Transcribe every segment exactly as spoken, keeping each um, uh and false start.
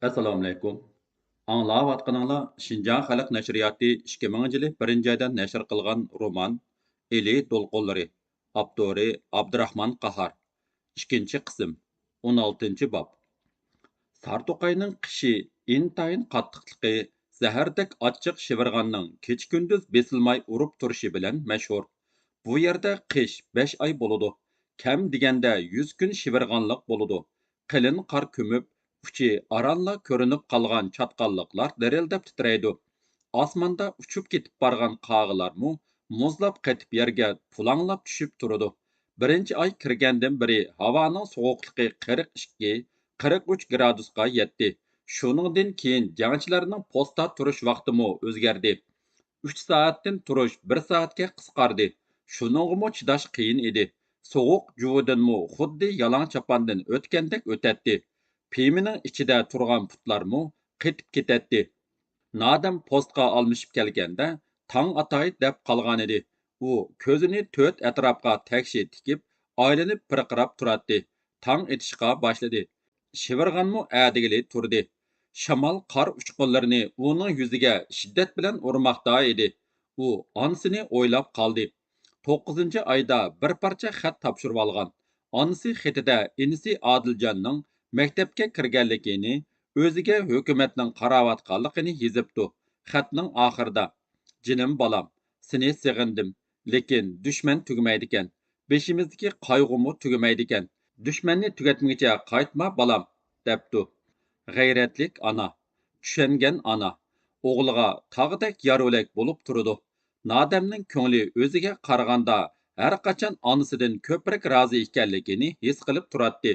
ئەسسالامۇئەلەيكۇم. ئاڭلاۋاتقىنىڭلار شىنجاڭ خەلق نەشرىياتى ئىككى مىڭىنچى يىلى بىرىنچى ئايدا نەشر قىلغان رومان ئىلى دولقۇنلىرى، ئاپتورى ئابدۇراخمان قاھار. ئىككىنچى قىسىم، ئون ئالتىنچى باب. سارتوقاينىڭ قىشى ئىنتايىن قاتتىقلىقى، زەھەردەك ئاچچىق شىۋىرغاننىڭ كېچە-كۈندۈز بېسىلماي ئۇرۇپ تۇرۇشى بىلەن مەشھۇر. بۇ يەردە قىش بەش ئاي بولىدۇ. كەم دېگەندە يۈز كۈن شىۋىرغانلىق بولىدۇ. قېلىن قار كۆمۈپ، ئۇچى ئارانلا كۆرۈنۈپ قالغان چاتقاللىقلار دىرىلدەپ تىترەيدۇ. ئاسماندا ئۇچۇپ كېتىپ بارغان قاغىلارمۇ مۇزلاپ قېتىپ يەرگە پۇلاڭلاپ چۈشۈپ تۇرىدۇ. بىرىنچى ئاي كىرگەندىن بېرى ھاۋانىڭ سوغۇقلۇقى قىرىق ئىككى، قىرىق ئۈچ گرادۇسقا يەتتى. شۇنىڭدىن كېيىن جەڭچىلەرنىڭ پوستا تۇرۇش ۋاقتىمۇ ئۆزگەردى. ئۈچ سائەتتىن تۇرۇش بىر سائەتكە قىسقاردى. شۇنىڭغىمۇ چىداش قىيىن ئىدى. سوغۇق جۇۋىدىنمۇ خۇددى يالاڭ چاپاندىن ئۆتكەندەك ئۆتەتتى. پىيمىنىڭ ئىچىدە تۇرغان پۇتلارمۇ قېتىپ كېتەتتى. نادەم پوستقا ئالمىشىپ كەلگەندە، تاڭ ئاتاي دەپ قالغانىدى. ئۇ كۆزىنى تۆت ئەتراپقا تەكشى تىكىپ، ئايلىنىپ پىرقىراپ تۇراتتى. تاڭ ئېتىشقا باشلىدى. شىۋىرغانمۇ ئەدىگىلى تۇردى. شامال قار ئۇچقۇنلىرىنى ئۇنىڭ يۈزىگە شىددەت بىلەن ئۇرماقتا ئىدى. ئۇ ئانىسىنى ئويلاپ قالدى. توققۇزىنچى ئايدا بىر پارچە خەت تاپشۇرۇۋالغان. ئانىسى خېتىدە ئىنىسى ئادىلجاننىڭ مەكتەپكە كىرگەنلىكىنى، ئۆزىگە ھۆكۈمەتنىڭ قاراۋاتقانلىقىنى يېزىپتۇ. خەتنىڭ ئاخىرىدا، «جېنىم بالام، سېنى سېغىندىم، لېكىن دۈشمەن تۈگىمەيدىكەن. بېشىمىزدىكى قايغۇمۇ تۈگىمەيدىكەن. دۈشمەننى تۈگەتمىگۈچە قايتما، بالام» دەپتۇ. غەيرەتلىك ئانا، چۈشەنگەن ئانا ئوغلىغا تاغدەك يارۋىلەك بولۇپ تۇرىدۇ. نادەمنىڭ كۆڭلى ئۆزىگە قارىغاندا ھەرقاچان ئانىسىدىن كۆپرەك رازى ئىكەنلىكىنى ھېس قىلىپ تۇراتتى.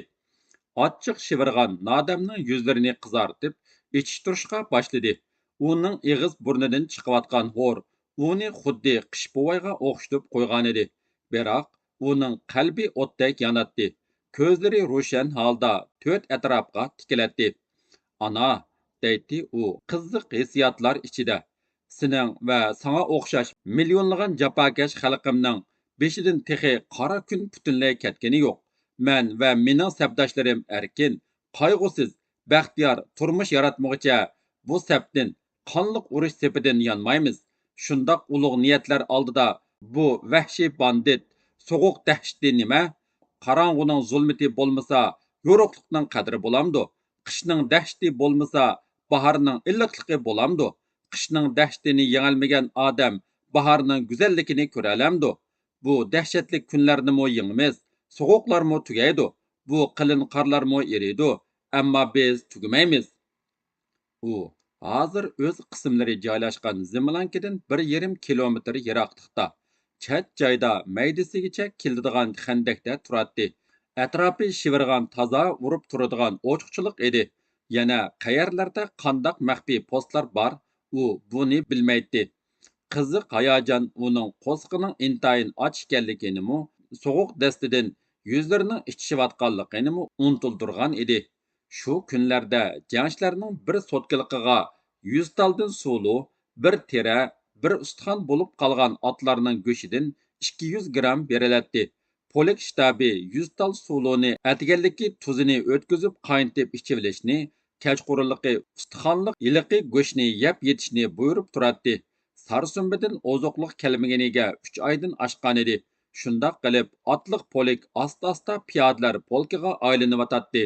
ئاچچىق شىۋىرغان نادەمنىڭ يۈزلىرىنى قىزارتىپ، ئېچىشتۇرۇشقا باشلىدى. ئۇنىڭ ئېغىز بۇرنىدىن چىقىۋاتقان ھور ئۇنى خۇددى قىش بوۋايغا ئوخشىتىپ قويغانىدى. بىراق ئۇنىڭ قەلبى ئوتتەك ياناتتى. كۆزلىرى روشەن ھالدا تۆت ئەتراپقا تىكىلەتتى. «ئانا»، دەيتتى ئۇ قىزىق ھېسسىياتلار ئىچىدە، «سېنىڭ ۋە ساڭا ئوخشاش مىليونلىغان جاپاكەش خەلقىمنىڭ بېشىدىن تېخى قارا كۈن پۈتۈنلەي كەتكىنى يوق. مەن ۋە مېنىڭ سەپداشلىرىم ئەركىن، قايغۇسىز، بەختىيار تۇرمۇش ياراتمىغۇچە بۇ سەپتىن، قانلىق ئۇرۇش سېپىدىن يانمايمىز. شۇنداق ئۇلۇغ نىيەتلەر ئالدىدا بۇ ۋەھشىي باندىت، سوغۇق دەھشىتى نېمە؟ قاراڭغۇنىڭ زۇلمىتى بولمىسا، يورۇقلۇقنىڭ قەدرى بولامدۇ؟ قىشنىڭ دەھشىتى بولمىسا، باھارنىڭ ئىللىقلىقى بولامدۇ؟ قىشنىڭ دەھشىتىنى يېڭەلمىگەن ئادەم باھارنىڭ گۈزەللىكىنى كۆرەلەمدۇ؟ بۇ دەھشەتلىك كۈنلەرنىمۇ يېڭىمىز، سوغۇقلارمۇ تۈگەيدۇ، بۇ قېلىن قارلارمۇ ئېرىيدۇ، ئەمما بىز تۈگىمەيمىز. ئۇ ھازىر ئۆز قىسىملىرى جايلاشقان زېملانكىدىن بىر يېرىم كىلومېتىر يىراقلىقتا، چەت جايدا مەيدىسىگىچە كېلىدىغان خەندەكتە تۇراتتى. ئەتراپى شىۋىرغان تازا ئۇرۇپ تۇرىدىغان ئوچۇقچىلىق ئىدى. يەنە قەيەرلەردە قانداق مەخپىي پوستلار بار، ئۇ بۇنى بىلمەيتتى. قىزىق ھاياجان ئۇنىڭ قورسىقىنىڭ ئىنتايىن ئاچ ئىكەنلىكىنىمۇ، سوغۇق دەستىدىن يۈزلىرىنىڭ ئىچىشىۋاتقانلىقىنىمۇ ئۇنتۇلدۇرغان ئىدى. شۇ كۈنلەردە جەڭچىلەرنىڭ بىر سوتكىلىقىغا يۈز تالدىن سۇلۇ، بىر تېرە، بىر ئۇستىخان بولۇپ قالغان ئاتلارنىڭ گۆشىدىن ئىككى يۈز گرام بېرىلەتتى. پولك شتابى يۈز تال سۇلۇنى ئەتىگەنلىكى تۇزىنى ئۆتكۈزۈپ قاينىتىپ ئىچىۋېلىشنى، كەچقۇرۇنلۇقى ئۇستىخانلىق ھېلىقى گۆشنى يەپ يېتىشنى بۇيرۇپ تۇراتتى. سارسۇمبىدىن ئوزۇقلۇق كەلمىگىنىگە ئۈچ ئايدىن ئاشقانىدى. شۇنداق قىلىپ، ئاتلىق پولك ئاستا-ئاستا پىيادىلەر پولكىغا ئايلىنىۋاتاتتى.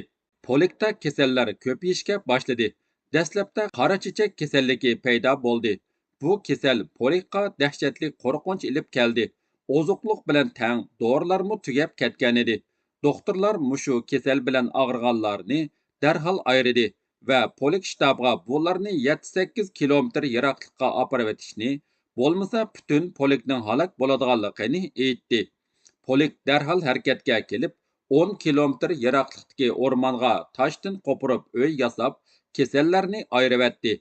پولكتا كېسەللەر كۆپىيىشكە باشلىدى. دەسلەپتە قارا چېچەك كېسەللىكى پەيدا بولدى. بۇ كېسەل پولكقا دەھشەتلىك قورقۇنچ ئېلىپ كەلدى. ئوزۇقلۇق بىلەن تەڭ دورىلارمۇ تۈگەپ كەتكەنىدى. دوختۇرلار مۇشۇ كېسەل بىلەن ئاغرىغانلارنى دەرھال ئايرىدى ۋە پولك شتابىغا بۇلارنى يەتتە سەككىز كىلومېتىر يىراقلىققا ئاپىرىۋېتىشنى، بولمىسا پۈتۈن پولكنىڭ ھالاك بولىدىغانلىقىنى ئېيتتى. پولك دەرھال ھەرىكەتكە كېلىپ، ئون كىلومېتىر يىراقلىقتىكى ئورمانغا تاشتىن قوپۇرۇپ ئۆي ياساپ، كېسەللەرنى ئايرىۋەتتى.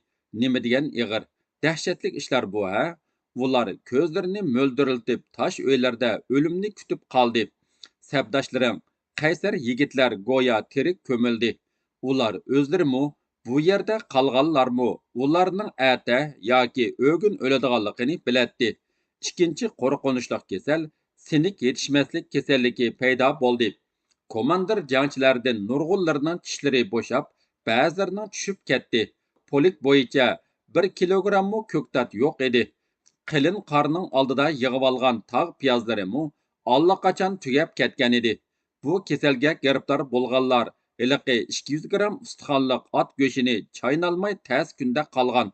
نېمە دېگەن ئېغىر، دەھشەتلىك ئىشلار بۇ، ھە؟ ئۇلار كۆزلىرىنى مۆلدۈرلىتىپ، تاش ئۆيلەردە ئۆلۈمنى كۈتۈپ قالدى. سەپداشلىرىڭ، قەيسەر يىگىتلەر گويا تىرىك كۆمۈلدى. ئۇلار ئۆزلىرىمۇ، بۇ يەردە قالغانلارمۇ ئۇلارنىڭ ئەتە ياكى ئۆگۈن ئۆلىدىغانلىقىنى بىلەتتى. ئىككىنچى قورقۇنچلۇق كېسەل سىنك يېتىشمەسلىك كېسەللىكى پەيدا بولدى. كوماندىر جەڭچىلەردىن نۇرغۇنلىرىنىڭ چىشلىرى بوشاپ، بەزىلىرىنىڭ چۈشۈپ كەتتى. پولك بويىچە بىر كىلوگراممۇ كۆكتات يوق ئىدى. قېلىن قارنىڭ ئالدىدا يىغىۋالغان تاغ پىيازلىرىمۇ ئاللىقاچان تۈگەپ كەتكەنىدى. بۇ كېسەلگە گىرىپتار بولغانلار ھېلىقى ئىككى يۈز گرام ئۇستىخانلىق ئات گۆشىنى چاينالماي تەس كۈندە قالغان.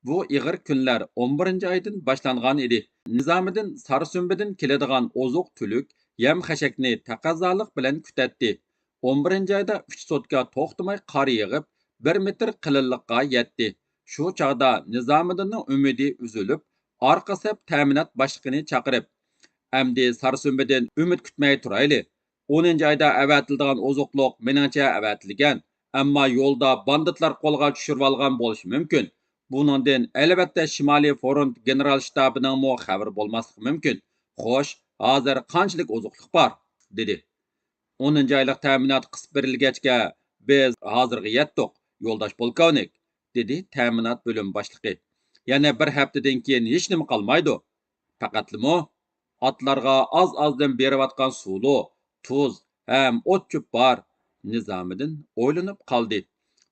بۇ ئېغىر كۈنلەر ئون بىرىنچى ئايدىن باشلانغان ئىدى. نىزامىدىن سارسۈمبىدىن كېلىدىغان ئوزۇق-تۈلۈك، يەم-خەشەكنى تەقەززالىق بىلەن كۈتەتتى. ئون بىرىنچى ئايدا ئۈچ سوتكا توختىماي قار يېغىپ، بىر مېتىر قېلىنلىققا يەتتى. شۇ چاغدا نىزامىدىننىڭ ئۈمىدى ئۈزۈلۈپ، ئارقا سەپ تەمىنات باشلىقىنى چاقىرىپ، ئەمدى سارسۈمبىدىن ئۈمىد كۈتمەي تۇرايلى. ئونىنچى ئايدا ئەۋەتىلىدىغان ئوزۇقلۇق مېنىڭچە ئەۋەتىلگەن، ئەمما يولدا باندىتلار قولغا چۈشۈرۈۋالغان بولۇشى مۇمكىن. بۇنىڭدىن ئەلۋەتتە شىمالىي فرونت گېنېرال شتابىنىڭمۇ خەۋىرى بولماسلىقى مۇمكىن. خوش، ھازىر قانچىلىك ئوزۇقلۇق بار؟ دېدى. ئونىنچى ئايلىق تەمىنات قىسىپ بېرىلگەچكە، بىز ھازىرغا يەتتۇق، يولداش پولكوۋنىك، دېدى تەمىنات بۆلۈم باشلىقى. يەنە بىر ھەپتىدىن كېيىن ھېچنېمە قالمايدۇ. پەقەتلىمۇ؟ ئاتلارغا ئاز-ئازدىن بېرىۋاتقان سۇلۇ، تۇز ھەم ئوت-چۆپ بار. نىزامىدىن ئويلىنىپ قالدى.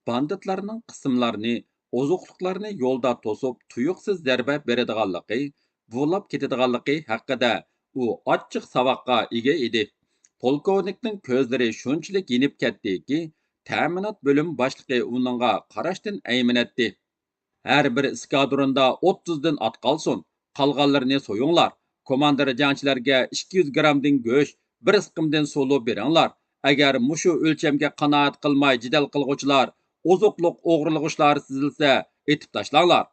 باندىتلارنىڭ قىسىملارنى، ئوزۇقلۇقلارنى يولدا توسۇپ، تۇيۇقسىز زەربە بېرىدىغانلىقى، بۇلاپ كېتىدىغانلىقى ھەققىدە ئۇ ئاچچىق ساۋاققا ئىگە ئىدى. پولكوۋنىكنىڭ كۆزلىرى شۇنچىلىك يېنىپ كەتتىكى، تەمىنات بۆلۈم باشلىقى ئۇنىڭغا قاراشتىن ئەيمىنەتتى. ھەر بىر ئېسكادروندا ئوتتۇزدىن ئات قالسۇن، قالغانلىرىنى سويۇڭلار. كوماندىر جەڭچىلەرگە ئىككى يۈز گرامدىن گۆش، بىر سىقىمدىن سۇلۇ بېرىڭلار. ئەگەر مۇشۇ ئۆلچەمگە قانائەت قىلماي جېدەل قىلغۇچىلار، ئوزۇقلۇق ئوغرىلىغۇچىلار سېزىلسە، ئېتىپ تاشلاڭلار،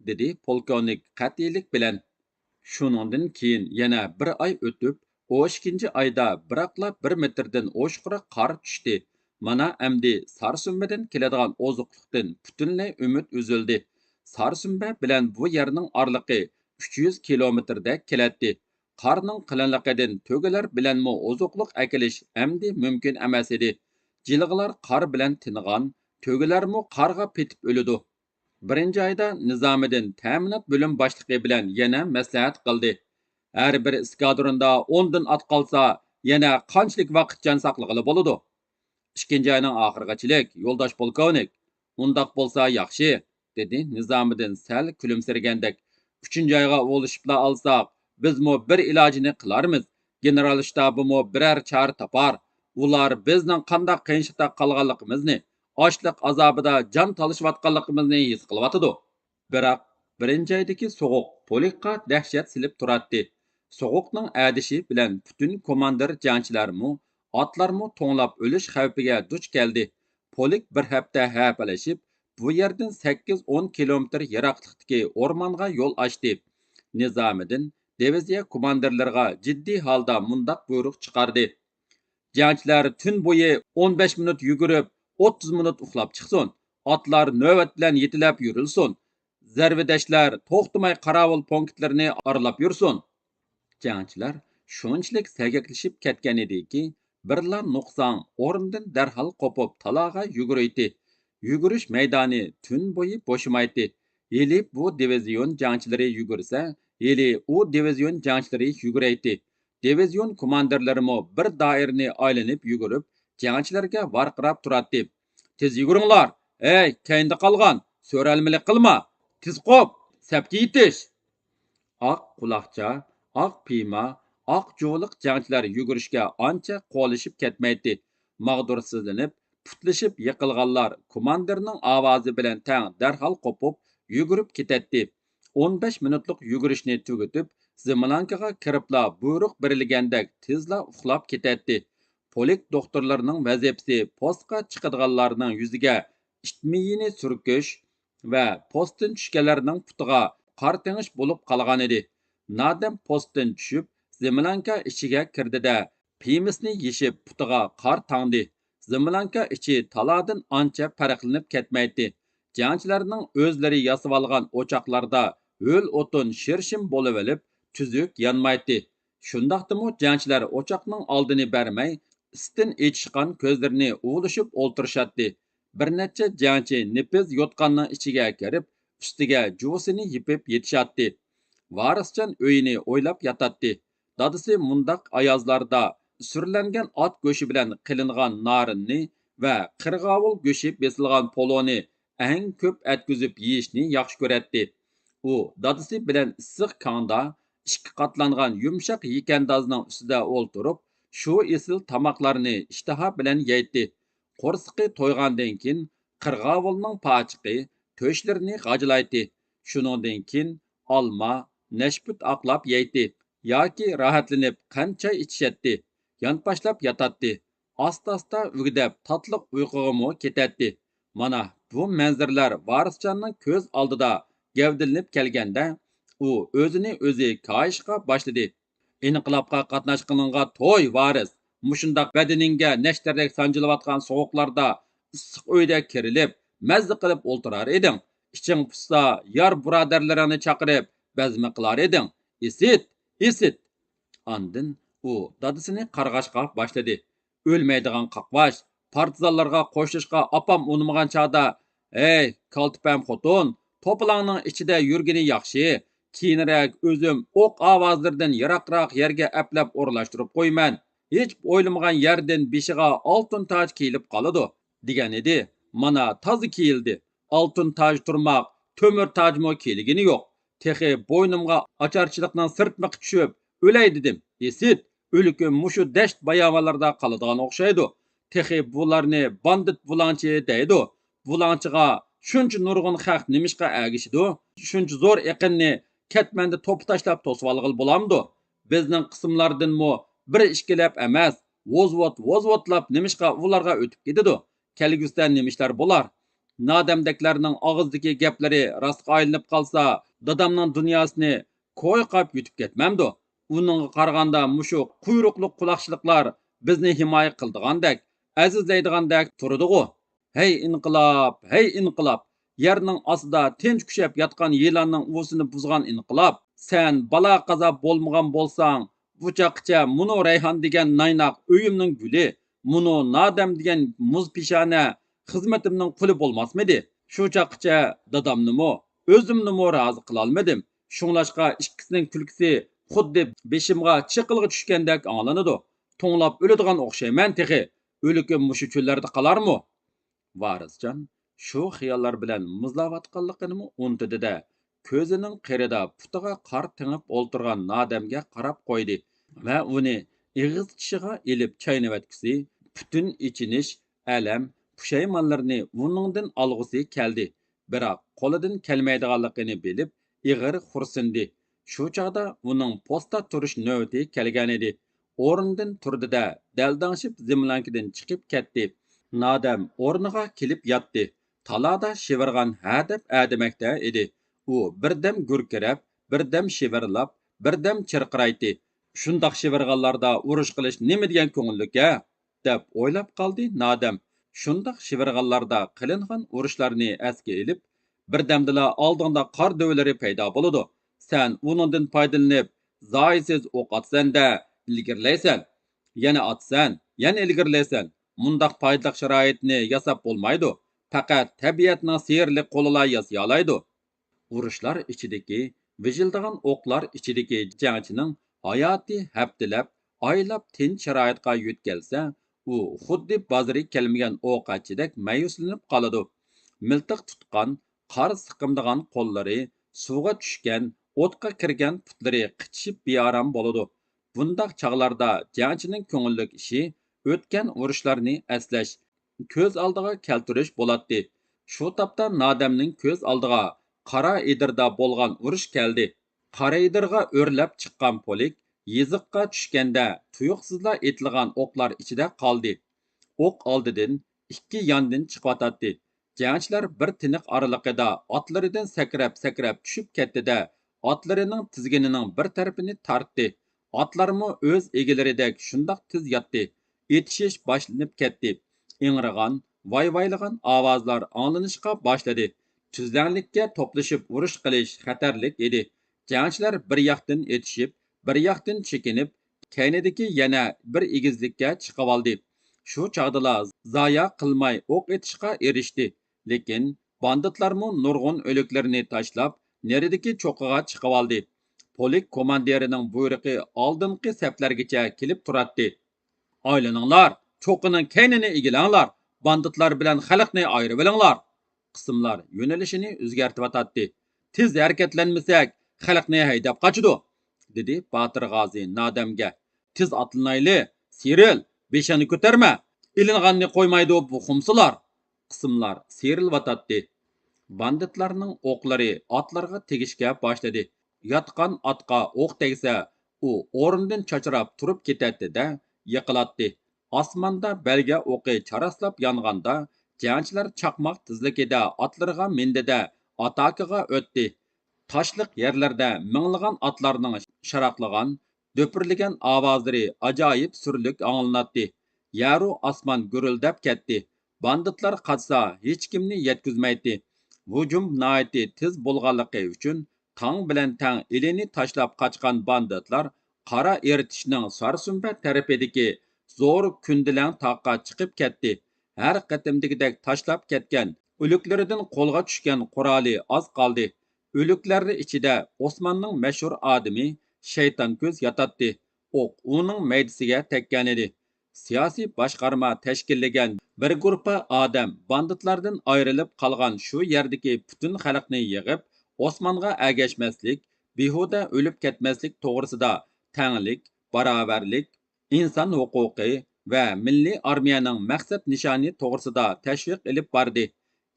دېدى پولكوۋنىك قەتئىيلىك بىلەن. شۇنىڭدىن كېيىن يەنە بىر ئاي ئۆتۈپ، ئون ئىككىنچى ئايدا بىراقلا بىر مېتىردىن ئوشۇقراق قار چۈشتى. مانا ئەمدى سارسۈمبىدىن كېلىدىغان ئوزۇقلۇقتىن پۈتۈنلەي ئۈمىد ئۈزۈلدى. سارسۈمبە بىلەن بۇ يەرنىڭ ئارىلىقى ئۈچ يۈز كىلومېتىردەك كېلەتتى. قارنىڭ قېلىنلىقىدىن تۆگىلەر بىلەنمۇ ئوزۇقلۇق ئەكېلىش ئەمدى مۇمكىن ئەمەس ئىدى. جىلغىلار قار بىلەن تىنغان، تۆگىلەرمۇ قارغا پېتىپ ئۆلىدۇ. بىرىنچى ئايدا نىزامىدىن تەمىنات بۆلۈم باشلىقى بىلەن يەنە مەسلىھەت قىلدى. ھەر بىر ئېسكادروندا ئوندىن ئات قالسا، يەنە قانچىلىك ۋاقىت جان ساقلىغىلى بولىدۇ؟ ئىككىنچى ئاينىڭ ئاخىرىغىچىلىك، يولداش پولكوۋنىك. ئۇنداق بولسا ياخشى، دېدى نىزامىدىن سەل كۈلۈمسىرىگەندەك. ئۈچىنچى ئايغا ئۇلىشىپلا ئالساق، بىزمۇ بىر ئىلاجىنى قىلارمىز. گېنېرال شتابىمۇ بىرەر چارە تاپار. ئۇلار بىزنىڭ قانداق قىيىنچىلىقتا قالغانلىقىمىزنى، ئاچلىق ئازابىدا جان تالىشىۋاتقانلىقىمىزنى ھېس قىلىۋاتىدۇ. بىراق، بىرىنچى ئايدىكى سوغۇق پولكقا دەھشەت سېلىپ تۇراتتى. سوغۇقنىڭ ئەدىشى بىلەن پۈتۈن كوماندىر جەڭچىلەرمۇ، ئاتلارمۇ توڭلاپ ئۆلۈش خەۋپىگە دۇچ كەلدى. پولك بىر ھەپتە ھەپىلىشىپ، بۇ يەردىن سەككىز ئون كىلومېتىر يىراقلىقتىكى ئورمانغا يول ئاچتى. نىزامىدىن دىۋىزىيە كوماندىرلىرىغا جىددىي ھالدا مۇنداق بۇيرۇق چىقاردى: جەڭچىلەر تۈن بويى ئون بەش مىنۇت يۈگۈرۈپ، ئوتتۇز مىنۇت ئۇخلاپ چىقسۇن. ئاتلار نۆۋەت بىلەن يېتىلەپ يۈرۈلسۇن. زەربىدەشلەر توختىماي قاراۋۇل پونكىتلىرىنى ئارىلاپ يۈرسۇن. جەڭچىلەر شۇنچىلىك سەگەكلىشىپ كەتكەن ئىدىكى، بىرلا نۇقساڭ ئورنىدىن دەرھال قوپۇپ تالاغا يۈگۈرۈيتتى. يۈگۈرۈش مەيدانى تۈن بويى بوشىمايتتى. ھېلى بۇ دىۋىزىيون جەڭچىلىرى يۈگۈرسە، ھېلى ئۇ دىۋىزىيون جەڭچىلىرى يۈگۈرەيتتى. دىۋىزىيون كوماندىرلىرىمۇ بىر دائىرىنى ئايلىنىپ يۈگۈرۈپ، جەڭچىلەرگە ۋارقىراپ تۇراتتى. تېز يۈگۈرۈڭلار! ھەي، كەينىدە قالغان، سۆرەلمىلىك قىلما! تېز قوپ! سەپكە يېتىش! ئاق قۇلاقچا، ئاق پىيما، ئاق جۇۋىلىق جەڭچىلەر يۈگۈرۈشكە ئانچە قولىشىپ كەتمەيتتى. ماغدۇرسىزلىنىپ، پۇتلىشىپ يىقىلغانلار كوماندىرنىڭ ئاۋازى بىلەن تەڭ دەرھال قوپۇپ، يۈگۈرۈپ كېتەتتى. ئون بەش مىنۇتلۇق يۈگۈرۈشنى تۈگىتىپ، زېملانكىغا كىرىپلا بۇيرۇق بېرىلگەندەك تېزلا ئۇخلاپ كېتەتتى. پولك دوختۇرلىرىنىڭ ۋەزىپىسى پوستقا چىقىدىغانلارنىڭ يۈزىگە ئىت مېيىنى سۈركۈش ۋە پوستتىن چۈشكەنلەرنىڭ پۇتىغا قار تېڭىش بولۇپ قالغانىدى. نادەم پوستتىن چۈشۈپ، زېملانكا ئىچىگە كىردى-دە، پىيمىسىنى يېشىپ، پۇتىغا قار تاڭدى. زېملانكا ئىچى تالادىن ئانچە پەرقلىنىپ كەتمەيتتى. جەڭچىلەرنىڭ ئۆزلىرى ياسىۋالغان ئوچاقلاردا ھۆل ئوتۇن شىرشىم بولۇۋېلىپ، تۈزۈك يانمايتتى. شۇنداقتىمۇ جەڭچىلەر ئوچاقنىڭ ئالدىنى بەرمەي، ئىستىن ئېچىشقان كۆزلىرىنى ئۇۋۇلىشىپ ئولتۇرۇشاتتى. بىر نەچچە جەڭچى نېپىز يوتقاننىڭ ئىچىگە كىرىپ، ئۈستىگە جۇۋىسىنى يېپىپ يېتىشاتتى. ۋارىسجان ئۆيىنى ئويلاپ ياتاتتى. دادىسى مۇنداق ئايازلاردا سۈرلەنگەن ئات گۆشى بىلەن قىلىنغان نارىننى ۋە قىرغاۋۇل گۆشى بېسىلغان پولۇنى ئەڭ كۆپ ئەتكۈزۈپ يېيىشنى ياخشى كۆرەتتى. ئۇ دادىسى بىلەن ئىسسىق كاڭدا ئىككى قاتلانغان يۇمشاق يېكەندازنىڭ ئۈستىدە ئولتۇرۇپ، شۇ ئېسىل تاماقلارنى ئىشتىها بىلەن يەيتتى. قورسىقى تويغاندىن كېيىن قىرغاۋۇلنىڭ پاچىقى تۆشلىرىنى غاجىلايتتى. شۇنىڭدىن كېيىن ئالما، نەشپۈت ئاقلاپ يەيتتى ياكى راھەتلىنىپ قەنت چاي ئىچىشەتتى. يانپاشلاپ ياتاتتى. ئاستا-ئاستا ئۆگدەپ تاتلىق ئۇيقۇغىمۇ كېتەتتى. مانا بۇ مەنزىرىلەر ۋارىسجاننىڭ كۆز ئالدىدا گەۋدىلىنىپ كەلگەندە، ئۇ ئۆزىنى ئۆزى كايىشقا باشلىدى. ئىنقىلابقا قاتناشقىنىڭغا توي، ۋارىس! مۇشۇنداق بەدىنىڭگە نەشتەردەك سانجىلىۋاتقان سوغۇقلاردا ئىسسىق ئۆيدە كىرىلىپ، مەززە قىلىپ ئولتۇرار ئىدىڭ. ئىچىڭ پۇشسا، يار بۇرادەرلىرىڭنى چاقىرىپ، بەزمە قىلار ئىدىڭ. ئىسىت! ئىسىت! ئاندىن ئۇ دادىسىنى قارغاشقا باشلىدى. ئۆلمەيدىغان قاقباش، پارتىزانلارغا قوشۇلۇشقا ئاپام ئۇنىمىغان چاغدا، ھەي، كالتىپەم خوتۇن، توپىلاڭنىڭ ئىچىدە يۈرگىنى ياخشى، كېيىنرەك ئۆزۈم ئوق ئاۋازلىرىدىن يىراقراق يەرگە ئەپلەپ ئورۇنلاشتۇرۇپ قويىمەن. ھېچ ئويلىمىغان يەردىن بېشىغا ئالتۇن تاج كىيىلىپ قالىدۇ، دېگەن ئىدى. مانا تازا كىيىلدى. ئالتۇن تاج تۇرماق، تۆمۈر تاجمۇ كىيىلگىنى يوق. تېخى بوينۇمغا ئاچارچىلىقنىڭ سىرتمىقى چۈشۈپ، ئۆلەي دېدىم. ئىسىت، ئۆلۈكۈم مۇشۇ دەشت باياۋانلىرىدا قالىدىغان ئوخشايدۇ. تېخى بۇلارنى باندىت بۇلاڭچى دەيدۇ. بۇلاڭچىغا شۇنچە نۇرغۇن خەق نېمىشقا ئەگىشىدۇ؟ شۇنچە زور ئېقىننى كەتمەندە توپا تاشلاپ توسۇۋالغىلى بولامدۇ؟ بىزنىڭ قىسىملاردىنمۇ بىر ئىككىلەپ ئەمەس، ۋوز-ۋوت، ۋوز-ۋوتلاپ نېمىشقا ئۇلارغا ئۆتۈپ كېتىدۇ؟ كەلگۈسىدە نېمە ئىشلار بولار؟ نادەمدەكلەرنىڭ ئاغزىدىكى گەپلىرى راستقا ئايلىنىپ قالسا، دادامنىڭ دۇنياسىنى كوي قاپ يۇتۇپ كەتمەمدۇ؟ ئۇنىڭغا قارىغاندا مۇشۇ قۇيرۇقلۇق قۇلاقچىلىقلار بىزنى ھىمايە قىلىدىغاندەك، ئەزىزلەيدىغاندەك تۇرىدىغۇ؟ ھەي ئىنقىلاب، ھەي ئىنقىلاب! يەرنىڭ ئاستىدا تىنچ كۈشەپ ياتقان يىلاننىڭ ئۇۋىسىنى بۇزغان ئىنقىلاب! سەن بالا-قازا بولمىغان بولساڭ، بۇ چاغقىچە مۇنۇ رەيھان دېگەن نايناق ئۆيۈمنىڭ گۈلى، مۇنۇ نادەم دېگەن مۇز پېشانە خىزمىتىمنىڭ قۇلى بولماسمىدى؟ شۇ چاغقىچە دادامنىمۇ، ئۆزۈمنىمۇ رازى قىلالمىدىم. شۇڭلاشقا ئىككىسىنىڭ كۈلكىسى خۇددى بېشىمغا چېقىلغا چۈشكەندەك ئاڭلىنىدۇ. توڭلاپ ئۆلىدىغان ئوخشايمەن تېخى. ئۆلۈكۈم مۇشۇ چۆللەردە قالارمۇ؟ ۋارىسجان شۇ خىياللار بىلەن مۇزلاۋاتقانلىقىنىمۇ ئۇنتۇدى-دە، كۆزىنىڭ قىرىدا پۇتىغا قار تېڭىپ ئولتۇرغان نادەمگە قاراپ قويدى ۋە ئۇنى ئېغىز چىشىغا ئېلىپ چاينىۋەتكۈسى، پۈتۈن ئېچىنىش، ئەلەم، پۇشايمانلىرىنى ئۇنىڭدىن ئالغۇسى كەلدى. بىراق قولىدىن كەلمەيدىغانلىقىنى بىلىپ، ئېغىر خورسىندى. شۇ چاغدا ئۇنىڭ پوستا تۇرۇش نۆۋىتى كەلگەنىدى. ئورنىدىن تۇردى-دە، دەلدەڭشىپ زېملانكىدىن چىقىپ كەتتى. نادەم ئورنىغا كېلىپ ياتتى. تالادا شىۋىرغان ھە دەپ ھە دېمەكتە ئىدى. ئۇ بىردەم گۈركىرەپ، بىردەم شىۋىرلاپ، بىردەم چىرقىرايتتى. شۇنداق شىۋىرغانلاردا ئۇرۇش قىلىش نېمە دېگەن كۆڭۈللۈك-ھە؟ دەپ ئويلاپ قالدى نادەم. شۇنداق شىۋىرغانلاردا قىلىنغان ئۇرۇشلارنى ئەسكە ئېلىپ، بىردەمدىلا ئالدىڭدا قار دۆۋىلىرى پەيدا بولىدۇ. سەن ئۇنىڭدىن پايدىلىنىپ، زايىسىز ئوق ئاتىسەن-دە، ئىلگىرىلەيسەن. يەنە ئاتىسەن، يەنە ئىلگىرىلەيسەن. مۇنداق پايدىلىق شارائىتنى ياساپ بولمايدۇ. پەقەت تەبىئەتنىڭ سېھىرلىك قولىلا ياسىيالايدۇ. ئۇرۇشلار ئىچىدىكى، ۋىژىلدىغان ئوقلار ئىچىدىكى جەڭچىنىڭ ھاياتى ھەپتىلەپ، ئايلاپ تىنچ شارائىتقا يۆتكەلسە، ئۇ خۇددى بازىرى كەلمىگەن ئوقەتچىدەك مەيۈسلىنىپ قالىدۇ. مىلتىق تۇتقان، قار سىقىمدىغان قوللىرى، سۇغا چۈشكەن، ئوتقا كىرگەن پۇتلىرى قىچىشىپ بىئارام بولىدۇ. بۇنداق چاغلاردا جەڭچىنىڭ كۆڭۈللۈك ئىشى ئۆتكەن ئۇرۇشلارنى ئەسلەش، كۆز ئالدىغا كەلتۈرۈش بولاتتى. شۇ تاپتا نادەمنىڭ كۆز ئالدىغا قارا ئېدىردا بولغان ئۇرۇش كەلدى. قارا ئېدىرغا ئۆرلەپ چىققان پولك يېزىققا چۈشكەندە تۇيۇقسىزلا ئېتىلغان ئوقلار ئىچىدە قالدى. ئوق ئالدىدىن ئىككى ياندىن چىقىۋاتاتتى. جەڭچىلەر بىر تىنىق ئارىلىقىدا ئاتلىرىدىن سەكرەپ-سەكرەپ چۈشۈپ كەتتى-دە، ئاتلىرىنىڭ تىزگىنىنىڭ بىر تەرىپىنى تارتتى. ئاتلارمۇ ئۆز ئىگىلىرىدەك شۇنداق تېز ياتتى. ئېتىشىش باشلىنىپ كەتتى. ئىڭرىغان، ۋاي-ۋايلىغان ئاۋازلار ئاڭلىنىشقا باشلىدى. تۈزلەڭلىككە توپلىشىپ ئۇرۇش قىلىش خەتەرلىك ئىدى. جەڭچىلەر بىر ياقتىن ئېتىشىپ، بىر ياقتىن چېكىنىپ، كەينىدىكى يەنە بىر ئېگىزلىككە چىقىۋالدى. شۇ چاغدىلا زايە قىلماي ئوق ئېتىشقا ئېرىشتى. لېكىن باندىتلارمۇ نۇرغۇن ئۆلۈكلىرىنى تاشلاپ، نېرىدىكى چوققىغا چىقىۋالدى. پولك كوماندىرىنىڭ بۇيرۇقى ئالدىنقى سەپلەرگىچە كېلىپ تۇراتتى. ئايلىنىڭلار، چوققىنىڭ كەينىنى ئىگىلەڭلار، باندىتلار بىلەن خەلقنى ئايرىۋېلىڭلار! قىسىملار يۆنىلىشىنى ئۆزگەرتىۋاتاتتى. تېز ھەرىكەتلەنمىسەك، خەلقنى ھەيدەپ قاچىدۇ، دېدى باتىر غازى نادەمگە. تېز ئاتلىنايلى، سىيرىل، بېشىڭنى كۆتەرمە! ئېلىنغاننى قويمايدۇ بۇ خۇمسىلار! قىسىملار سىيرىلىۋاتاتتى. باندىتلارنىڭ ئوقلىرى ئاتلارغا تېگىشكە باشلىدى. ياتقان ئاتقا ئوق تەگسە، ئۇ ئورنىدىن چاچراپ تۇرۇپ كېتەتتى-دە، يىقىلاتتى. ئاسماندا بەلگە ئوقى چاراسلاپ يانغاندا، جەڭچىلەر چاقماق تېزلىكىدە ئاتلىرىغا مىندى-دە، ئاتاكىغا ئۆتتى. تاشلىق يەرلەردە مىڭلىغان ئاتلارنىڭ شاراقلىغان، دۈپۈرلىگەن ئاۋازلىرى ئاجايىپ سۈرلۈك ئاڭلىناتتى. يەرۇ ئاسمان گۈرۈلدەپ كەتتى. باندىتلار قاچسا، ھېچكىمنى يەتكۈزمەيتتى. ھۇجۇم ناھايىتى تېز بولغانلىقى ئۈچۈن، تاڭ بىلەن تەڭ ئىلىنى تاشلاپ قاچقان باندىتلار قارا ئېرتىشنىڭ سارسۇمبە تەرىپىدىكى زور كۈندىلەڭ تاغقا چىقىپ كەتتى. ھەر قېتىمدىكىدەك تاشلاپ كەتكەن ئۆلۈكلىرىدىن قولغا چۈشكەن قورالى ئاز قالدى. ئۆلۈكلەر ئىچىدە ئوسماننىڭ مەشھۇر ئادىمى شەيتانكۆز ياتاتتى. ئوق ئۇنىڭ مەيدىسىگە تەگكەنىدى. سىياسىي باشقارما تەشكىللىگەن بىر گۇرۇپپا ئادەم باندىتلاردىن ئايرىلىپ قالغان شۇ يەردىكى پۈتۈن خەلقنى يىغىپ، ئوسمانغا ئەگەشمەسلىك، بىھۇدە ئۆلۈپ كەتمەسلىك توغرىسىدا تەڭلىك، باراۋەرلىك، ئىنسان ھوقۇقى ۋە مىللىي ئارمىيەنىڭ مەقسەت نىشانى توغرىسىدا تەشۋىق ئېلىپ باردى.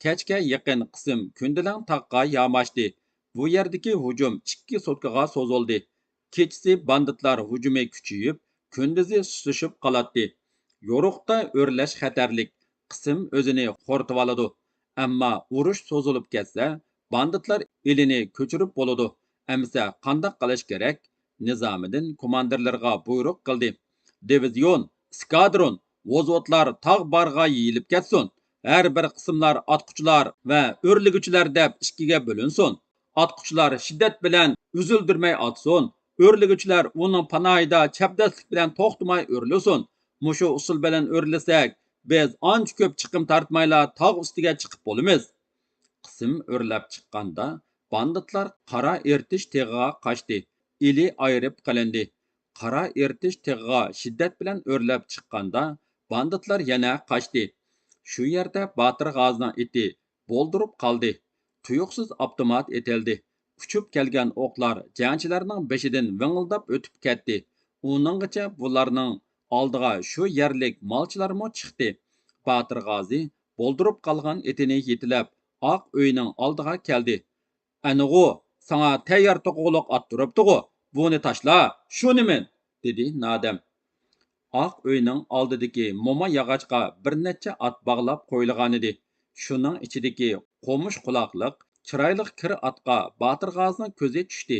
كەچكە يېقىن قىسىم كۈندىلەڭ تاغقا ياماشتى. بۇ يەردىكى ھۇجۇم ئىككى سوتكىغا سوزۇلدى. كېچىسى باندىتلار ھۇجۇمى كۈچىيىپ، كۈندۈزى سۇسلىشىپ قالاتتى. يورۇقتا ئۆرلەش خەتەرلىك، قىسىم ئۆزىنى خورىتىۋالىدۇ. ئەمما ئۇرۇش سوزۇلۇپ كەتسە، باندىتلار ئىلىنى كۆچۈرۈپ بولىدۇ. ئەمىسە قانداق قىلىش كېرەك؟ نىزامىدىن كوماندىرلىرىغا بۇيرۇق قىلدى. دىۋىزىيون، ئىسكادرون، ۋوزۋودلار تاغ بارغا يېيىلىپ كەتسۇن. ھەر بىر قىسىملار ئاتقۇچىلار ۋە ئۆرلىگۈچىلەر دەپ ئىككىگە بۆلۈنسۇن. ئاتقۇچىلار شىددەت بىلەن ئۈزۈلدۈرمەي ئاتسۇن. ئۆرلىگۈچىلەر ئۇنىڭ پاناھىدا چەبدەسلىك بىلەن توختىماي ئۆرلىسۇن. مۇشۇ ئۇسۇل بىلەن ئۆرلىسەك، بىز ئانچە كۆپ چىقىم تارتمايلا تاغ ئۈستىگە چىقىپ بولىمىز. قىسىم ئۆرلەپ چىققاندا، باندىتلار قارا ئېرتىش تېغىغا قاچتى. ئىلى ئايرىپ قىلىندى. قارا ئېرتىش تېغىغا شىددەت بىلەن ئۆرلەپ چىققاندا، باندىتلار يەنە قاچتى. شۇ يەردە باتىر غازىنىڭ ئېتى بولدۇرۇپ قالدى. تۇيۇقسىز ئاپتومات ئېتىلدى. ئۇچۇپ كەلگەن ئوقلار جەڭچىلەرنىڭ بېشىدىن ۋىڭىلداپ ئۆتۈپ كەتتى. ئۇنىڭغىچە بۇلارنىڭ ئالدىغا شۇ يەرلىك مالچىلارمۇ چىقتى. باتىر غازى بولدۇرۇپ قالغان ئېتىنى يېتىلەپ، ئاق ئۆينىڭ ئالدىغا كەلدى. ئەنىغۇ، ساڭا تەييار توقۇغۇلۇق ئات تۇرۇپتىغۇ، بۇنى تاشلا، شۇنى مىن، دېدى نادەم. ئاق ئۆينىڭ ئالدىدىكى موما ياغاچقا بىر نەچچە ئات باغلاپ قويۇلغانىدى. شۇنىڭ ئىچىدىكى قومۇش قۇلاقلىق، چىرايلىق كىر ئاتقا باتىر غازىنىڭ كۆزى چۈشتى.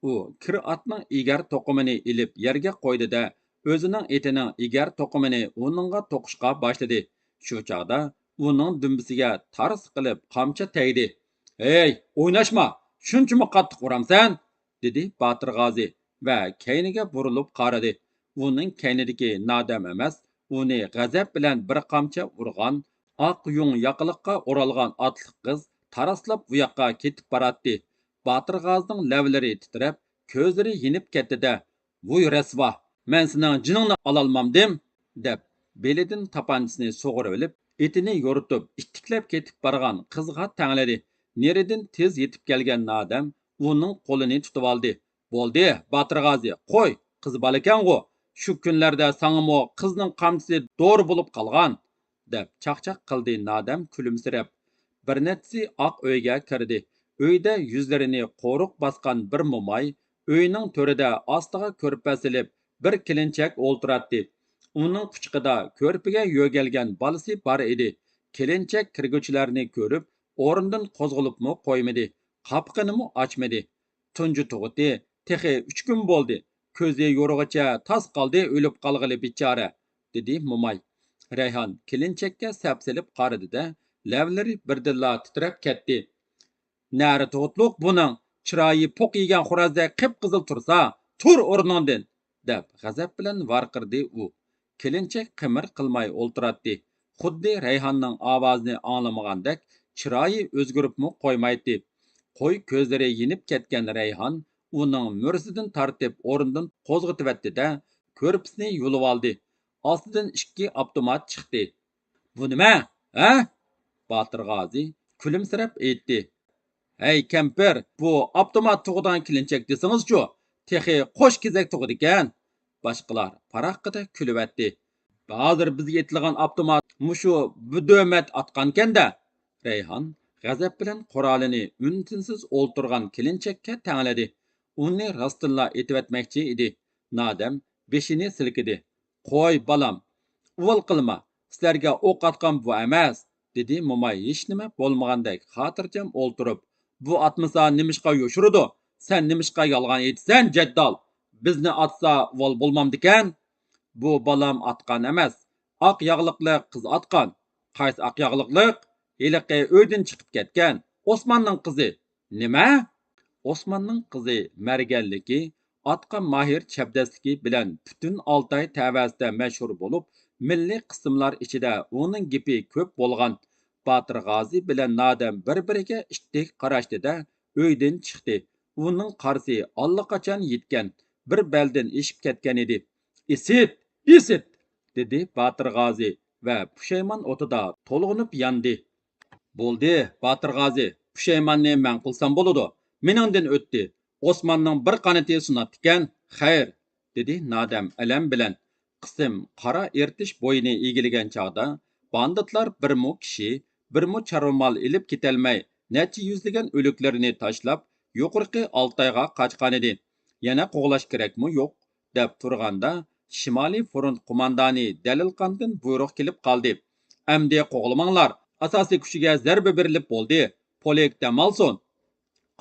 ئۇ كىر ئاتنىڭ ئېگەر توقۇمىنى ئېلىپ يەرگە قويدى-دە، ئۆزىنىڭ ئېتىنىڭ ئېگەر توقۇمىنى ئۇنىڭغا توقۇشقا باشلىدى. شۇ چاغدا ئۇنىڭ دۈمبىسىگە تارس قىلىپ قامچا تەگدى. ھەي، ئويناشما! شۇنچىمۇ قاتتىق ئۇرامسەن؟ دېدى باتىر غازى ۋە كەينىگە بۇرۇلۇپ قارىدى. ئۇنىڭ كەينىدىكى نادەم ئەمەس، ئۇنى غەزەپ بىلەن بىر قامچا ئۇرغان، ئاق يۇڭ ياقىلىققا ئورالغان ئاتلىق قىز تاراسلاپ ئۇياققا كېتىپ باراتتى. باتىر غازىنىڭ لەۋلىرى تىترەپ، كۆزلىرى يېنىپ كەتتى-دە، ۋۇي رەسۋا، مەن سېنىڭ جېنىڭنى ئالالمامدىم؟ دەپ، بېلىدىن تاپانچىسىنى سۇغۇرۇۋېلىپ، ئېتىنى يورۇتۇپ ئىتتىكلەپ كېتىپ بارغان قىزغا تەڭلىدى. نېرىدىن تېز يېتىپ كەلگەن نادەم ئۇنىڭ قولىنى تۇتۇۋالدى. بولدى، باتىر غازى، قوي، قىز بالىكەنغۇ، شۇ كۈنلەردە ساڭىمۇ قىزنىڭ قامچىسى دورا بولۇپ قالغان، دەپ چاقچاق قىلدى نادەم كۈلۈمسىرەپ. بىر نەچچىسى ئاق ئۆيگە كىردى. ئۆيدە يۈزلىرىنى قورۇق باسقان بىر موماي ئۆينىڭ تۆرىدە ئاستىغا كۆرپە سېلىپ بىر كېلىنچەك ئولتۇراتتى. ئۇنىڭ قۇچىقىدا كۆرپىگە يۆگەلگەن بالىسى بار ئىدى. كېلىنچەك كىرگۈچىلەرنى كۆرۈپ، ئورنىدىن قوزغىلىپمۇ قويمىدى. قاپىقىنىمۇ ئاچمىدى. تۇنجى تۇغۇتى تېخى ئۈچ كۈن بولدى. كۆزى يورۇغىچە تاس قالدى، ئۆلۈپ قالغىلى بىچارە، دېدى موماي. رەيھان كېلىنچەككە سەپسېلىپ قارىدى-دە، لەۋلىرى بىردىنلا تىترەپ كەتتى. نەرە تۇغۇتلۇق بۇنىڭ، چىرايى پوق يېگەن خورازدەك قىپقىزىل تۇرسا، تۇر ئورنۇڭدىن! دەپ غەزەپ بىلەن ۋارقىرىدى ئۇ. كېلىنچەك قىمىر قىلماي ئولتۇراتتى. خۇددى رەيھاننىڭ ئاۋازىنى ئاڭلىمىغاندەك چىرايى ئۆزگىرىپمۇ قويمايتتى. قوي كۆزلىرى يېنىپ كەتكەن رەيھان ئۇنىڭ مۈرىسىدىن تارتىپ ئورنىدىن قوزغىتىۋەتتى-دە، كۆرپىسىنى يۇلۇۋالدى. ئاستىدىن ئىككى ئاپتومات چىقتى. بۇ نېمە، ھە؟ باتۇر غازى كۈلۈمسىرەپ ئېيتتى. ھەي، كەمپىر، بۇ ئاپتومات تۇغىدىغان كېلىنچەك دېسىڭىزچۇ، تېخى قوش كېزەك تۇغىدىكەن. باشقىلار پاراققىدە كۈلۈۋەتتى. ھازىر بىزگە ئېتىلغان ئاپتومات مۇشۇ بىدۆمەت ئاتقانكەن-دە. رەيھان غەزەپ بىلەن قورالىنى ئۈن-تىنسىز ئولتۇرغان كېلىنچەككە تەڭلىدى. ئۇنى راستتىنلا ئېتىۋەتمەكچى ئىدى. نادەم بېشىنى سىلكىدى. قوي، بالام، ئۇۋال قىلما، سىلەرگە ئوق ئاتقان بۇ ئەمەس، دېدى موماي ھېچنېمە بولمىغاندەك خاتىرجەم ئولتۇرۇپ. بۇ ئاتمىسا نېمىشقا يوشۇرىدۇ؟ سەن نېمىشقا يالغان ئېيتىسەن، جەددال؟ بىزنى ئاتسا ئۇۋال بولمامدىكەن؟ بۇ بالام ئاتقان ئەمەس، ئاق ياغلىقلىق قىز ئاتقان. قايسى ئاق ياغلىقلىق؟ ھېلىقى ئۆيدىن چىقىپ كەتكەن ئوسماننىڭ قىزى. نېمە؟ ئوسماننىڭ قىزى مەرگەنلىكى، ئاتقا ماھىر چەبدەسلىكى بىلەن پۈتۈن ئالتاي تەۋەسىدە مەشھۇر بولۇپ، مىللىي قىسىملار ئىچىدە ئۇنىڭ گېپى كۆپ بولغان. باتۇر غازى بىلەن نادەم بىر-بىرىگە ئىتتىك قاراشتى-دە، ئۆيدىن چىقتى. ئۇنىڭ قارىسى ئاللىقاچان يەتكەن، بىر بەلدىن ئېشىپ كەتكەنىدى. ئىسىت! ئىسىت! دېدى باتۇر غازى ۋە پۇشايمان ئوتىدا تولغىنىپ ياندى. بولدى، باتۇر غازى، پۇشايماننى مەن قىلسام بولىدۇ. مېنىڭدىن ئۆتتى. ئوسماننىڭ بىر قانىتى سۇناتتىكەن. خەير، دېدى نادەم ئەلەم بىلەن. قىسىم قارا ئېرتىش بويىنى ئىگىلىگەن چاغدا، باندىتلار بىرمۇ كىشى، بىرمۇ چارۋا مال ئېلىپ كېتەلمەي، نەچچە يۈزلىگەن ئۆلۈكلىرىنى تاشلاپ، يۇقىرىقى ئالتايغا قاچقانىدى. يەنە قوغلاش كېرەكمۇ يوق، دەپ تۇرغاندا، شىمالىي فرونت قوماندانى دەلىلقاندىن بۇيرۇق كېلىپ قالدى. ئەمدى قوغلىماڭلار، ئاساسىي كۈچىگە زەربە بېرىلىپ بولدى، پولك دەم ئالسۇن.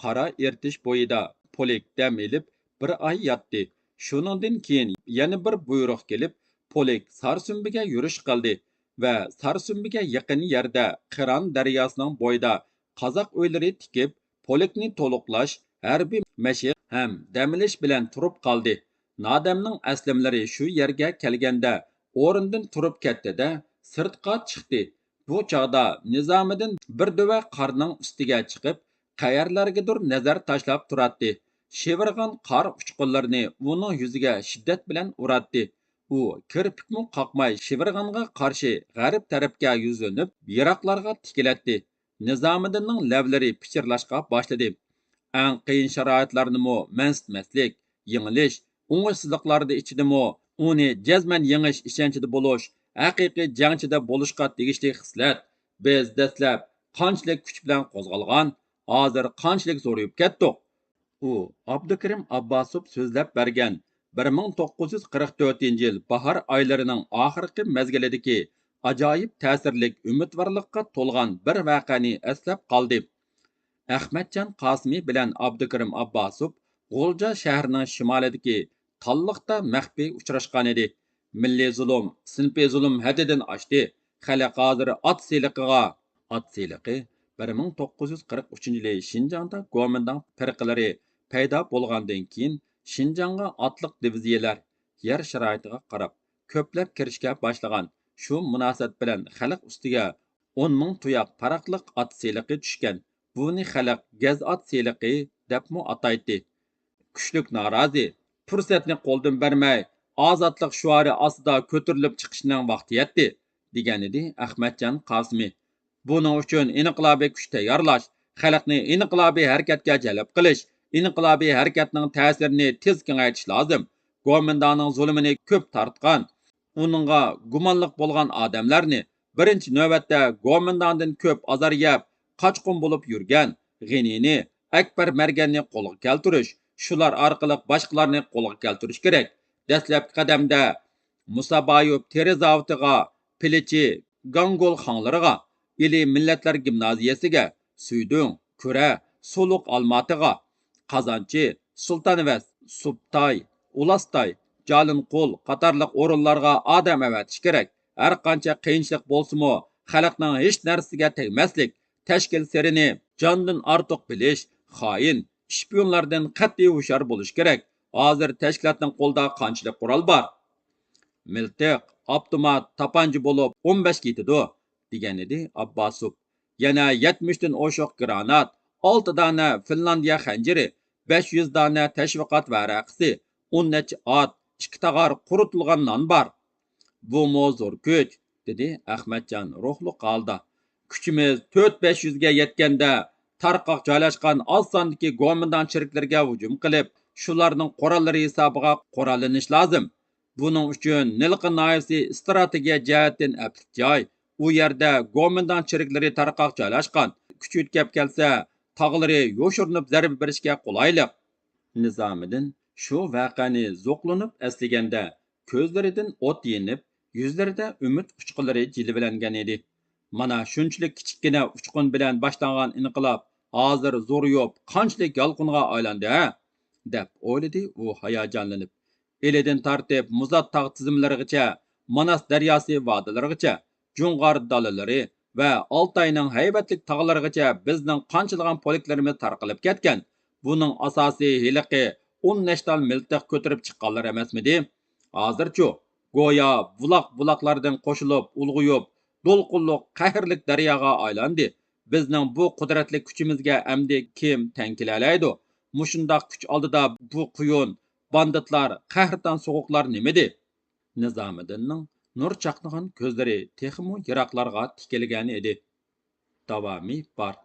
قارا ئېرتىش بويىدا پولك دەم ئېلىپ بىر ئاي ياتتى. شۇنىڭدىن كېيىن يەنە بىر بۇيرۇق كېلىپ، پولك سارسۈمبىگە يۈرۈش قىلدى ۋە سارسۈمبىگە يېقىن يەردە قىران دەرياسىنىڭ بويىدا قازاق ئۆيلىرى تىكىپ، پولكنى تولۇقلاش، ھەربىي مەشىق ھەم دەم ئېلىش بىلەن تۇرۇپ قالدى. نادەمنىڭ ئەسلىمىلىرى شۇ يەرگە كەلگەندە ئورنىدىن تۇرۇپ كەتتى-دە، سىرتقا چىقتى. بۇ چاغدا نىزامىدىن بىر دۆۋە قارنىڭ ئۈستىگە چىقىپ، قەيەرلەرگىدۇر نەزەر تاشلاپ تۇراتتى. شىۋىرغان قار ئۇچقۇنلىرىنى ئۇنىڭ يۈزىگە شىددەت بىلەن ئۇراتتى. ئۇ كىرپىكمۇ قاقماي شىۋىرغانغا قارشى غەرب تەرەپكە يۈزلىنىپ، يىراقلارغا تىكىلەتتى. نىزامىدىننىڭ لەۋلىرى پىچىرلاشقا باشلىدى. ئەڭ قىيىن شارائىتلارنىمۇ مەنسىتمەسلىك، يېڭىلىش، ئوڭۇشسىزلىقلاردا ئىچىدىمۇ ئۇنى جەزمەن يېڭىش ئىشەنچىدە بولۇش ھەقىقىي جەڭچىدە بولۇشقا تېگىشلىك خىسلەت. بىز دەسلەپ قانچىلىك كۈچ بىلەن قوزغالغان، ھازىر قانچىلىك زورىيىپ كەتتۇق. ئۇ ئابدۇكېرىم ئابباسوف سۆزلەپ بەرگەن بىر مىڭ توققۇز يۈز قىرىق تۆتىنچى يىل باھار ئايلىرىنىڭ ئاخىرقى مەزگىلىدىكى ئاجايىپ تەسىرلىك ئۈمىدۋارلىققا تولغان بىر ۋەقەنى ئەسلەپ قالدى. ئەخمەتجان قاسىمى بىلەن ئابدۇكېرىم ئابباسوف غۇلجا شەھىرىنىڭ شىمالىدىكى تاللىقتا مەخپىي ئۇچراشقانىدى. مىللىي زۇلۇم، سىنىپىي زۇلۇم ھەددىدىن ئاشتى. خەلق ھازىر ئات سېلىقىغا، ئات سېلىقى بىر مىڭ توققۇز يۈز قىرىق ئۈچىنچى يىلى شىنجاڭدا گومىنداڭ پىرقىلىرى پەيدا بولغاندىن كېيىن، شىنجاڭغا ئاتلىق دىۋىزىيەلەر يەر شارائىتىغا قاراپ كۆپلەپ كىرىشكە باشلىغان. شۇ مۇناسىۋەت بىلەن خەلق ئۈستىگە ئون مىڭ تۇياق پاراقلىق ئات سېلىقى چۈشكەن. بۇنى خەلق گەز ئات سېلىقى دەپمۇ ئاتايتتى. كۈچلۈك نارازى، پۇرسەتنى قولدىن بەرمەي، ئازادلىق شوئارى ئاستىدا كۆتۈرۈلۈپ چىقىشنىڭ ۋاقتى يەتتى، دېگەنىدى ئەخمەتجان قاسىمى. بۇنىڭ ئۈچۈن ئىنقىلابىي كۈچ تەييارلاش، خەلقنى ئىنقىلابىي ھەرىكەتكە جەلپ قىلىش، ئىنقىلابىي ھەرىكەتنىڭ تەسىرىنى تېز كېڭەيتىش لازىم. گومىنداڭنىڭ زۇلۇمىنى كۆپ تارتقان، ئۇنىڭغا گۇمانلىق بولغان ئادەملەرنى بىرىنچى نۆۋەتتە گومىنداڭدىن كۆپ ئازار يەپ، قاچقۇن بولۇپ يۈرگەن غېنىنى، ئەكبەر مەرگەننى قولغا كەلتۈرۈش، شۇلار ئارقىلىق باشقىلارنى قولغا كەلتۈرۈش كېرەك. دەسلەپكى قەدەمدە مۇسابايوف تېرە زاۋۇتىغا، پىلىچى گاڭگول خاڭلىرىغا، ئىلى مىللەتلەر گىمنازىيەسىگە، سۈيدۈڭ، كۈرە، سۇلۇق ئالماتىغا، قازانچى، سۇلتانۋەس، سۇپتاي، ئۇلاستاي، جالىنقۇل قاتارلىق ئورۇنلارغا ئادەم ئەۋەتىش كېرەك. ھەر قانچە قىيىنچىلىق بولسىمۇ، خەلقنىڭ ھېچ نەرسىگە تەگمەسلىك، تەشكىل سىرىنى جاندىن ئارتۇق بىلىش، خائىن، شپىيونلاردىن قەتئىي ھوشيار بولۇش كېرەك. ھازىر تەشكىلاتنىڭ قولىدا قانچىلىك قورال بار؟ مىلتىق، ئاپتومات، تاپانچا بولۇپ ئون بەشكە يېتىدۇ، دېگەنىدى ئابباسوف. يەنە يەتمىشتىن ئوشۇق گرانات، ئالتە دانە فىنلاندىيە خەنجىرى، بەش يۈز دانە تەشۋىقات ۋەرەقىسى، ئون نەچچە ئات، ئىككى تاغار قۇرۇتۇلغان نان بار. بۇمۇ زور كۈچ. دېدى ئەخمەتجان روھلۇق ھالدا. كۈچىمىز تۆت بەش يۈزگە يەتكەندە، تارقاق جايلاشقان ئاز ساندىكى گومىنداڭ چېرىكلىرىگە ھۇجۇم قىلىپ، شۇلارنىڭ قوراللىرى ھېسابىغا قوراللىنىش لازىم. بۇنىڭ ئۈچۈن نىلقا ناھىيەسى ئىستراتېگىيە جەھەتتىن ئەپلىك جاي. ئۇ يەردە گومىنداڭ چېرىكلىرى تارقاق جايلاشقان. كۈچ يۆتكەپ كەلسە، تاغلىرى يوشۇرۇنۇپ زەربە بېرىشكە قولايلىق. نىزامىدىن شۇ ۋەقەنى زوقلىنىپ ئەسلىگەندە، كۆزلىرىدىن ئوت يېنىپ، يۈزلىرىدە ئۈمىد ئۇچقۇنلىرى جىلۋىلەنگەن ئىدى. مانا شۇنچىلىك كىچىككىنە ئۇچقۇن بىلەن باشلانغان ئىنقىلاب ھازىر زورىيىپ، قانچىلىك يالقۇنغا ئايلاندى ھە؟ دەپ ئويلىدى ئۇ ھاياجانلىنىپ. ئىلىدىن تارتىپ مۇزات تاغ تىزمىلىرىغىچە، ماناس دەرياسى ۋادىلىرىغىچە، جۇڭغار دالىلىرى ۋە ئالتاينىڭ ھەيۋەتلىك تاغلىرىغىچە بىزنىڭ قانچىلىغان پولكلىرىمىز تارقىلىپ كەتكەن. بۇنىڭ ئاساسى ھېلىقى ئون نەچچە تال مىلتىق كۆتۈرۈپ چىققانلار ئەمەسمىدى؟ ھازىرچۇ؟ گويا بۇلاق-بۇلاقلاردىن قوشۇلۇپ، ئۇلغىيىپ، دولقۇنلۇق، قەھرلىك دەرياغا ئايلاندى. بىزنىڭ بۇ قۇدرەتلىك كۈچىمىزگە ئەمدى كىم تەڭ كېلەلەيدۇ؟ مۇشۇنداق كۈچ ئالدىدا بۇ قۇيۇن، باندىتلار، قەھرىتان سوغۇقلار نېمىدى؟ نىزامىدىننىڭ نۇر چاقنىغان كۆزلىرى تېخىمۇ يىراقلارغا تىكىلگەن ئىدى. داۋامى بار.